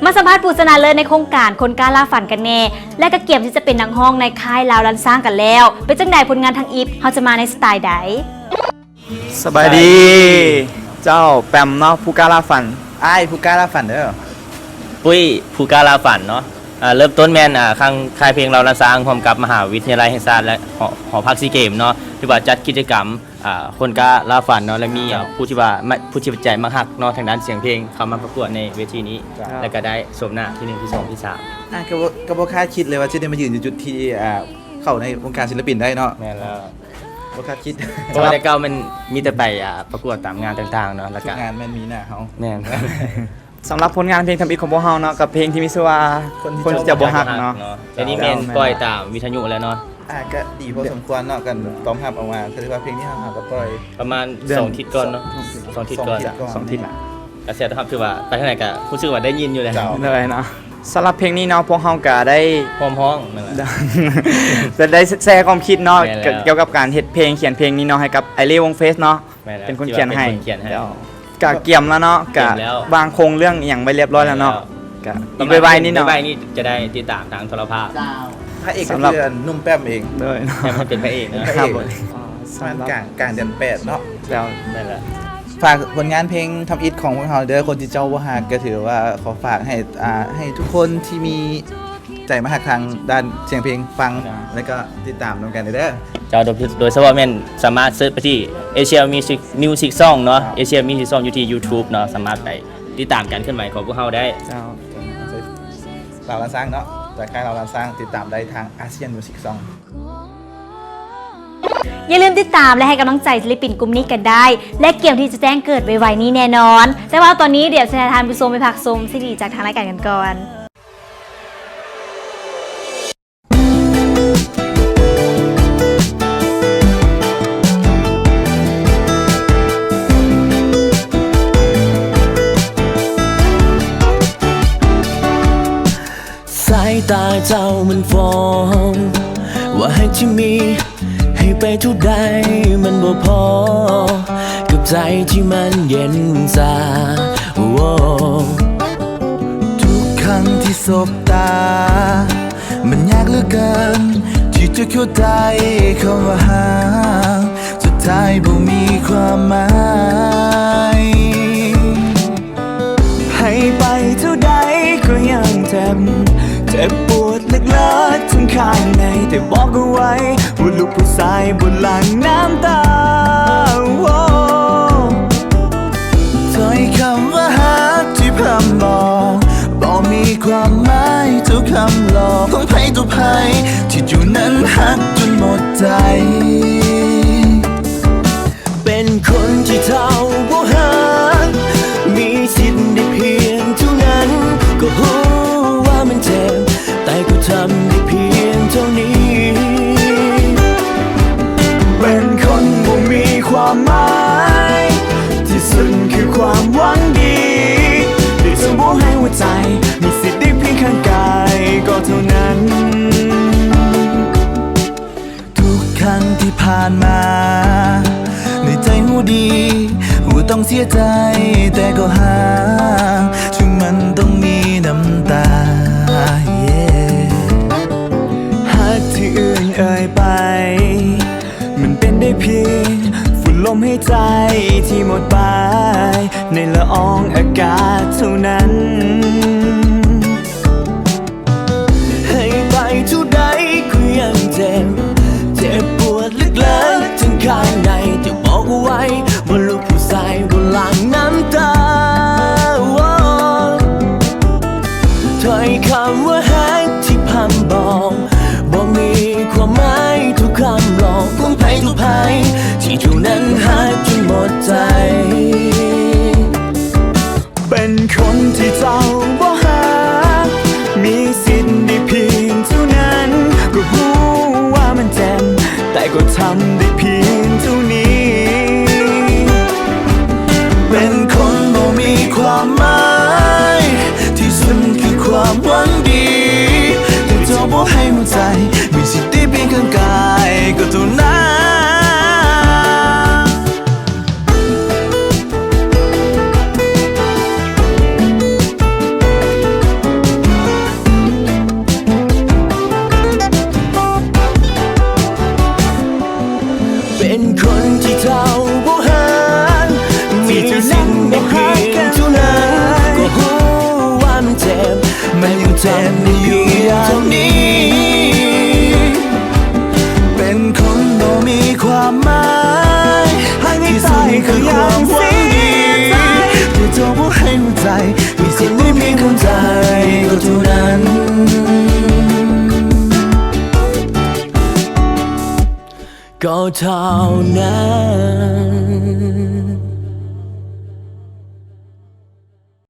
ມາສຳພາດຜູ້ຊະນະເລີດໃນໂຄງການຄົນກ້າລ່າຝັນກັນແດ່ ແລະກໍກຽມທີ່ຈະເປັນນັກຮ້ອງໃນຄ້າຍລາວລ້ານຊ້າງກັນແລ້ວ. ເປັນຈັ່ງໃດຜົນງານທາງອິດ ເຮົາຈະມາໃນສະໄຕໃດ? ສະບາຍດີ ເຈົ້າແປມເນາະ ຜູ້ກ້າລ່າຝັນ. ອ້າຍ ຜູ້ກ້າລ່າຝັນເດີ. ປຸ້ຍ ຜູ້ກ້າລ່າຝັນເນາະ. ອ່າ ເລີ່ມຕົ້ນແມ່ນ ອ່າ ຄັ້ງຄ້າຍເພງລາວລ້ານຊ້າງ ຮ່ວມກັບມະຫາວິທະຍາໄລແຫ່ງຊາດ ແລະ ຫໍ ຫໍພັກຊີເກມເນາະ ທີ່ວ່າຈັດກິດຈະກຳ ອ່າ ຄົນກ້າລ່າຝັນເນາະ ແລະ ມີ ເຈົ້າ ຜູ້ທີ່ວ່າ ມະ ຜູ້ທີ່ໃຈມັກຮັກເນາະ ທາງດ້ານສຽງເພງ ເຂົ້າມາປະກວດໃນເວທີນີ້ ເຈົ້າ ແລະ ກໍໄດ້ຊົມໜ້າທີໜຶ່ງ ທີສອງ ທີສາມ. ອ່າ ກໍບໍ່ ກໍບໍ່ຄາດຄິດເລີຍວ່າຊິໄດ້ມາຢືນຢູ່ຈຸດທີ່ ອ່າ ເຂົ້າໃນວົງການສິນລະປິນໄດ້ເນາະ. ແມ່ນແລ້ວ ບໍ່ຄາດຄິດ ເພາະວ່າແຕ່ເກົ່າມັນມີແຕ່ໄປ ອ່າ ປະກວດຕາມງານຕ່າງໆເນາະ ແລ້ວກໍ ທຸກງານແມ່ນມີໜ້າເຮົາ. ແມ່ນ. ສຳລັບຜົນງານເພງທຳອິດຂອງພວກເຮົາເນາະ ກັບເພງທີ່ມີຊື່ວ່າ ຄົນທີ່ເຈົ້າບໍ່ຮັກເນາະ. ດຽວນີ້ແມ່ນປ່ອຍຕາມວິທະຍຸແລ້ວເນາະ. ອ່າ ກໍດີພໍສົມຄວນເນາະ ການຕອບຮັບອອກມາ ຖືວ່າເພງທີ່ເຮົາຫາກໍປ່ອຍປະມານ ເດືອນ ສອງທິດກ່ອນເນາະ. ສອງທິດກ່ອນ ສອງທິດ ກະແສຕອບຮັບຖືວ່າໄປທາງໃດກໍຮູ້ສຶກວ່າໄດ້ຍິນຢູ່ແລ້ວ. ເຈົ້າ ໂດຍເນາະ. ສຳລັບເພງນີ້ເນາະ ພວກເຮົາກໍໄດ້ຮ່ວມຮ້ອງ ແມ່ນແຫຼະ ຈະໄດ້ແຊຄວາມຄິດເນາະ ແມ່ນແລ້ວ ກ່ຽວກັບການເຮັດເພງ ຂຽນເພງນີ້ເນາະ ໃຫ້ກັບອ້າຍເລວົງເຟສເນາະ. ແມ່ນແລ້ວ ເປັນຄົນຂຽນໃຫ້ ເປັນຄົນຂຽນໃຫ້. ເຈົ້າ ກະກຽມແລ້ວເນາະ ກະກຽມແລ້ວ ວາງໂຄງເລື່ອງອີ່ຫຍັງໄວຮຽບຮ້ອຍແລ້ວເນາະ. ແມ່ນແລ້ວ ກະອີກໄວໆນີ້ເນາະ ໄວໆນີ້ຈະໄດ້ຕິດຕາມທາງໂທລະພາບ. ເຈົ້າ ພະເອກກໍຄືໜຸ່ມແປ້ມເອງ. ໂດຍ ໃຫ້ມັນເປັນພະເອກເນາະ. ພະເອກ ປະມານກາງ ກາງເດືອນແປດເນາະ. ເຈົ້າ ແມ່ນແຫຼະ. ຝາກຜົນງານເພງທຳອິດຂອງພວກເຮົາເດີ ຄົນທີ່ເຈົ້າບໍ່ຮັກ ກໍຖືວ່າຂໍຝາກໃຫ້ ອ່າ ໃຫ້ທຸກຄົນທີ່ມີ ໃຈມາຮັກທາງດ້ານສຽງເພງຟັງ ແລ້ວກໍຕິດຕາມນຳກັນເດີ. ເຈົ້າ ໂດຍ ໂດຍສະເພາະແມ່ນສາມາດເສີດໄປທີ່ Asia Music Music Song ເນາະ. ເຈົ້າ Asia Music Song ຢູ່ທີ່ YouTube ເນາະ ສາມາດໄປຕິດຕາມການເຄື່ອນໄຫວຂອງພວກເຮົາໄດ້. ເຈົ້າ ລາວລ້ານຊ້າງເນາະ ຈາກຄ້າຍລາວລ້ານຊ້າງ ຕິດຕາມໄດ້ທາງ Asia Music Song. ຢ່າລືມຕິດຕາມ ແລະ ໃຫ້ກຳລັງໃຈສິນລະປິນກຸ່ມນີ້ກັນໄດ້ ແລະ ກຽມທີ່ຈະແຈ້ງເກີດໄວໆນີ້ແນ່ນອນ. ແຕ່ວ່າຕອນນີ້ດຽວຊິໃຫ້ທ່ານຜູ້ຊົມໄປພັກຊົມຊີດີຈາກທາງລາຍການກັນກ່ອນ. ສາຍຕາເຈົ້າມັນຟ້ອງ ວ່າຮັກທີ່ມີໃຫ້ໄປເທົ່າໃດມັນບໍ່ພໍ ກັບໃຈທີ່ມັນເຢັນຊາ. ໂອ້ ທຸກຄັ້ງທີ່ສົບຕາ ມັນຍາກເຫຼືອເກີນທີ່ຈະເຂົ້າໃຈຄຳວ່າຮັກ ສຸດທ້າຍບໍ່ມີຄວາມໝາຍ. ໃຫ້ໄປເທົ່າໃດກໍຍັງເຈັບ ເຈັບປວດເລິກໆທັງຂ້າງໃນ ແຕ່ບອກເອົາໄວ້ ວ່າລູກຜູ້ຊາຍບໍ່ຫຼັ່ງນ້ຳຕາ. ໂອ້ ຖ້ອຍຄຳວ່າຮັກທີ່ພຣຳບອກ ບໍ່ມີຄວາມໝາຍເທົ່າຄຳຫຼອກຂອງໃຜຕໍ່ໃຜ ທີ່ເຈົ້ານັ້ນຮັກຈົນໝົດໃຈ. ເປັນຄົນທີ່ເຈົ້າບໍ່ຮັກ ມີສິດໄດ້ພຽງເທົ່ານັ້ນ ກໍຮູ້ວ່າມັນເຈັບ ແຕ່ກໍທຳໄດ້ພຽງເທົ່ານີ້. ເປັນຄົນບໍ່ມີຄວາມໝາຍ ທີ່ສຸດຄືຄວາມຫວັງດີ ທີ່ຈະບໍ່ໃຫ້ຫົວໃຈມີສິດໄດ້ພຽງຂ້າງກາຍກໍເທົ່ານັ້ນ. ທຸກຄັ້ງທີ່ຜ່ານມາ ໃນໃຈຮູ້ດີວ່າຕ້ອງເສຍໃຈ ແຕ່ກໍຮັກ ເຖິງມັນຕ້ອງມີນ້ຳຕາ. ຮັກທີ່ອື່ນເອີ່ຍໄປ ມັນເປັນໄດ້ພຽງຝຸ່ນລົມຫາຍໃຈທີ່ໝົດໄປ ໃນລະອອງອາກາດເທົ່ານັ້ນ. ໃຫ້ໄປເທົ່າໃດກໍຍັງເຈັບ ເຈັບປວດເລິກໆທັງຂ້າງໃນ ຈະບອກເອົາໄວ້ ວ່າລູກຜູ້ຊາຍບໍ່ຫຼັ່ງນ້ຳຕາ. ໂອ້ ຖ້ອຍຄຳວ່າຮັກທີ່ພຣຳບອກ ບໍ່ມີຄວາມໝາຍເທົ່າຄຳຫຼອກຂອງໃຜຕໍ່ໃຜ ທີ່ເຈົ້ານັ້ນຮັກຈົນໝົດໃຈ. ເປັນຄົນທີ່ເຈົ້າບໍ່ຮັກ ມີສິດໄດ້ພຽງເທົ່ານັ້ນ ກໍຮູ້ວ່າມັນເຈັບ ແຕ່ກໍທຳໄດ້ພຽງເທົ່ານີ້. ເປັນຄົນບໍ່ມີຄວາມໝາຍ ທີ່ສຸດຄືຄວາມຫວັງດີ ທີ່ເຈົ້າບໍ່ໃຫ້ຫົວໃຈ ມີສິດໄດ້ພຽງຂ້າງກາຍກໍເທົ່ານັ້ນ. And you ເທົ່ານີ້ ເປັນຄົນບໍ່ມີຄວາມໝາຍ ຫາກໃຫ້ຕາຍກໍຍັງເສຍໃຈ ທີ່ເຈົ້າບໍ່ໃຫ້ຫົວໃຈ ມີສິດໄດ້ພຽງຄົນໃດກໍເທົ່ານັ້ນ ກໍເທົ່ານັ້ນ.